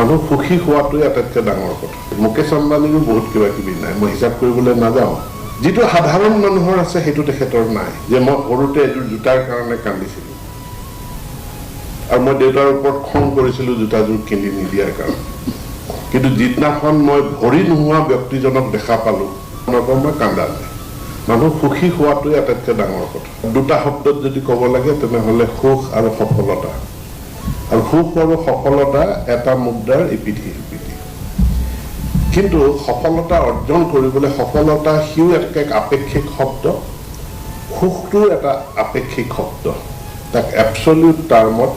মানুহ সুখী হোৱাটোৱে আটাইতকৈ ডাঙৰ কথা। মুকেশ আম্বানীৰো বহুত কিবা কিবি নাই, মই হিচাপ কৰিবলৈ নাযাওঁ। যিটো সাধাৰণ মানুহৰ আছে সেইটো তেখেতৰ নাই। যে মই সৰুতে এযোৰ জোতাৰ কাৰণে কান্দিছিলোঁ আৰু মই দেউতাৰ ওপৰত খং কৰিছিলোঁ জোতাযোৰ কিনি নিদিয়াৰ কাৰণে। কিন্তু যিদিনাখন মই ভৰি নোহোৱা ব্যক্তিজনক দেখা পালোঁ, মই কান্দা নাই। মানুহ সুখী হোৱাটোৱে আটাইতকৈ ডাঙৰ কথা। দুটা শব্দত যদি ক'ব লাগে তেনেহ'লে সুখ আৰু সফলতা। আৰু সুখ আৰু সফলতা এটা মুদ্ৰাৰ ইপিঠি সিপিঠি। কিন্তু সফলতা অৰ্জন কৰিবলৈ, সফলতা সিও এক আপেক্ষিক শব্দ, সুখটোও এটা আপেক্ষিক শব্দ। তাক এবছলিউট টাৰ্মত,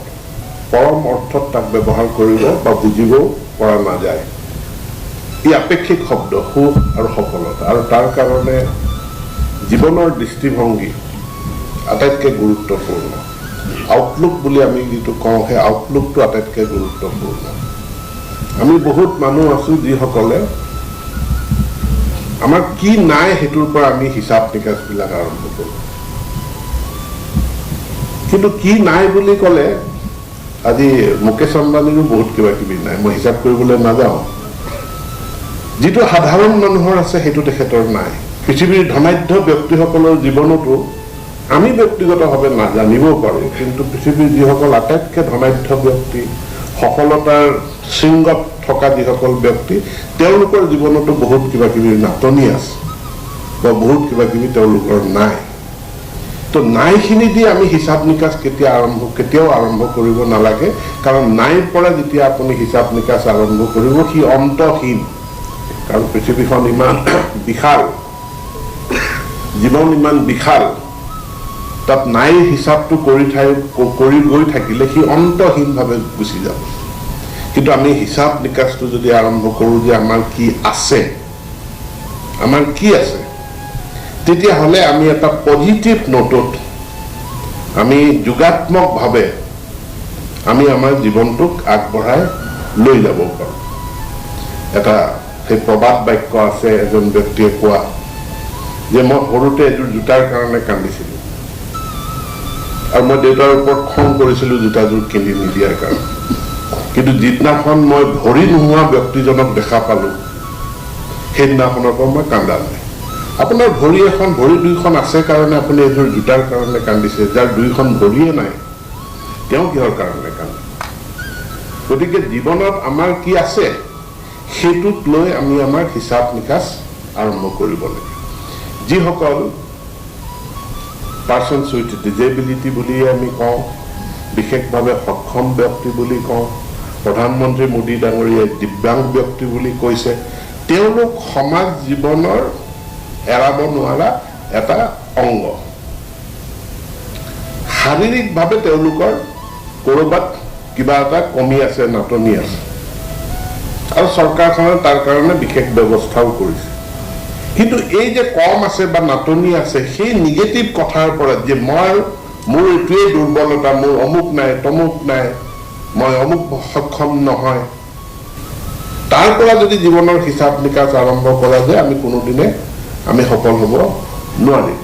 পৰম অৰ্থত তাক ব্যৱহাৰ কৰিব বা বুজিবও পৰা নাযায়। ই আপেক্ষিক শব্দ, সুখ আৰু সফলতা। আৰু তাৰ কাৰণে জীৱনৰ দৃষ্টিভংগী আটাইতকৈ গুৰুত্বপূৰ্ণ। আউটলুক বুলি আমি যিটো কওঁ, সেই আউটলুকটো আটাইতকৈ গুৰুত্বপূৰ্ণ। আমি বহুত মানুহ আছোঁ যিসকলে আমাৰ কি নাই সেইটোৰ পৰা আমি হিচাপ নিকাচবিলাক আৰম্ভ কৰোঁ। কিন্তু কি নাই বুলি ক'লে আজি মুকেশ আম্বানীৰো বহুত কিবা কিবি নাই, মই হিচাপ কৰিবলৈ নাযাওঁ। যিটো সাধাৰণ মানুহৰ আছে সেইটো তেখেতৰ নাই। পৃথিৱীৰ ধনাঢ্য ব্যক্তিসকলৰ জীৱনতো আমি ব্যক্তিগতভাৱে নাজানিবও পাৰোঁ, কিন্তু পৃথিৱীৰ যিসকল আটাইতকৈ ধনাঢ্য ব্যক্তি, সফলতাৰ শৃংগত থকা যিসকল ব্যক্তি, তেওঁলোকৰ জীৱনতো বহুত কিবা কিবি নাটনি আছে বা বহুত কিবা কিবি তেওঁলোকৰ নাই। তো নাইখিনি দি আমি হিচাপ নিকাচ কেতিয়াও আৰম্ভ কৰিব নালাগে। কাৰণ নাইৰ পৰা যেতিয়া আপুনি হিচাপ নিকাচ আৰম্ভ কৰিব, সি অন্তহীন। কাৰণ পৃথিৱীখন ইমান বিশাল, জীৱন ইমান বিশাল, তাত নাইৰ হিচাপটো কৰি গৈ থাকিলে সি অন্তহীনভাৱে গুচি যাব। কিন্তু আমি হিচাপ নিকাচটো যদি আৰম্ভ কৰোঁ যে আমাৰ কি আছে, আমাৰ কি আছে, তেতিয়াহ'লে আমি এটা পজিটিভ নোটত, আমি যোগাত্মকভাৱে আমি আমাৰ জীৱনটোক আগবঢ়াই লৈ যাব পাৰোঁ। এটা সেই প্ৰবাদ বাক্য আছে, এজন ব্যক্তিয়ে কোৱা যে মই সৰুতে এযোৰ জোতাৰ কাৰণে কান্দিছিলোঁ আৰু মই দেউতাৰ ওপৰত খং কৰিছিলোঁ জোতাযোৰ কিনি নিদিয়াৰ কাৰণে। কিন্তু যিদিনাখন মই ভৰি নোহোৱা ব্যক্তিজনক দেখা পালোঁ, সেইদিনাখনৰ পৰা মই কান্দা নাই। আপোনাৰ ভৰি এখন, ভৰি দুইখন আছে কাৰণে আপুনি এযোৰ জোতাৰ কাৰণে কান্দিছে। যাৰ দুইখন ভৰিয়ে নাই, তেওঁ কিহৰ কাৰণে কান্দে? গতিকে জীৱনত আমাৰ কি আছে সেইটোক লৈ আমি আমাৰ হিচাপ নিকাচ আৰম্ভ কৰিব লাগে। যিসকল পাৰ্চনছ উইথ ডিজেবিলিটি বুলিয়ে আমি কওঁ, বিশেষভাৱে সক্ষম ব্যক্তি বুলি কওঁ, প্ৰধানমন্ত্ৰী মোদী ডাঙৰীয়াই দিব্যাংগ ব্যক্তি বুলি কৈছে, তেওঁলোক সমাজ জীৱনৰ এৰাব নোৱাৰা এটা অংগ। শাৰীৰিকভাৱে তেওঁলোকৰ ক'ৰবাত কিবা এটা কমি আছে, নাটনি আছে, আৰু চৰকাৰখনে তাৰ কাৰণে বিশেষ ব্যৱস্থাও কৰিছে। কিন্তু এই যে কম আছে বা নাটনি আছে, সেই নিগেটিভ কথাৰ পৰা যে মই, মোৰ এইটোৱেই দুৰ্বলতা, মোৰ অমুক নাই, তমুক নাই, মই অমুক সক্ষম নহয়, তাৰ পৰা যদি জীৱনৰ হিচাপ নিকাচ আৰম্ভ কৰা যায়, আমি কোনোদিনে আমি সফল হ'ব নোৱাৰিম।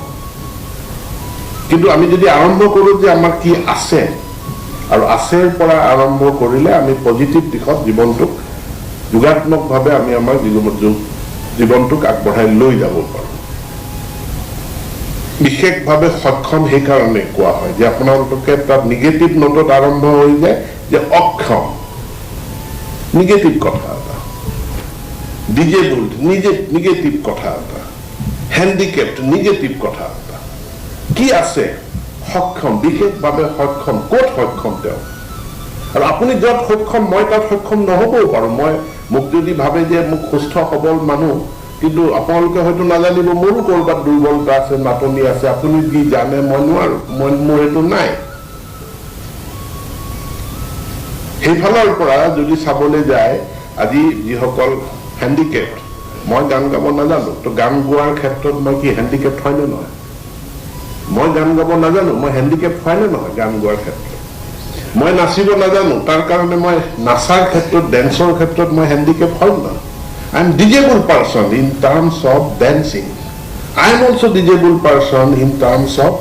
কিন্তু আমি যদি আৰম্ভ কৰোঁ যে আমাৰ কি আছে, আৰু আছেৰ পৰা আৰম্ভ কৰিলে আমি পজিটিভ দিশত জীৱনটোক যোগাত্মকভাৱে আমি আমাৰ জীৱনটোক আগবঢ়াই লৈ যাব পাৰোঁ। বিশেষভাৱে সক্ষম সেইকাৰণে কোৱা হয় যে আপোনালোকে তাত নিগেটিভ নোটত আৰম্ভ হৈ যায় যে অক্ষম, নিগেটিভ কথা এটা, ডিজেবল্ড নিজে নিগেটিভ কথা এটা, হেণ্ডিকেপ্ট নিগেটিভ কথা এটা। কি আছে? সক্ষম, বিশেষভাৱে সক্ষম। ক'ত সক্ষম তেওঁ? আৰু আপুনি য'ত সক্ষম, মই তাত সক্ষম নহ'বও পাৰোঁ। মোক যদি ভাবে যে মোক সুস্থ সবল মানুহ, কিন্তু আপোনালোকে হয়তো নাজানিব মোৰো ক'ৰবাত দুৰ্বলতা আছে, নাটনি আছে। আপুনি যি জানে মই নোৱাৰো, মোৰ সেইটো নাই। সেইফালৰ পৰা যদি চাবলৈ যায়, আজি যিসকল হেণ্ডিকেপ্ট, মই গান গাব নাজানো, তো গান গোৱাৰ ক্ষেত্ৰত মই কি হেণ্ডিকেপ্ট হয় নে নহয়? মই গান গাব নাজানো, মই হেণ্ডিকেপ্ট হয় নে নহয় গান গোৱাৰ ক্ষেত্ৰত? মই নাচিব নাজানো, তাৰ কাৰণে মই নাচাৰ ক্ষেত্ৰত, ডেন্সৰ ক্ষেত্ৰত মই হেণ্ডিকেপ হয় নহয়? I am disabled person in terms of dancing. I am also disabled person in terms of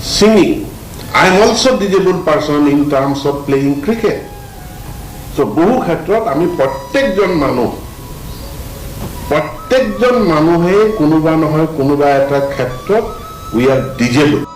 singing. I am also disabled person in terms of playing cricket. চ' বহু ক্ষেত্ৰত আমি প্ৰত্যেকজন মানুহেই কোনোবা নহয় কোনোবা এটা ক্ষেত্ৰত we are disabled.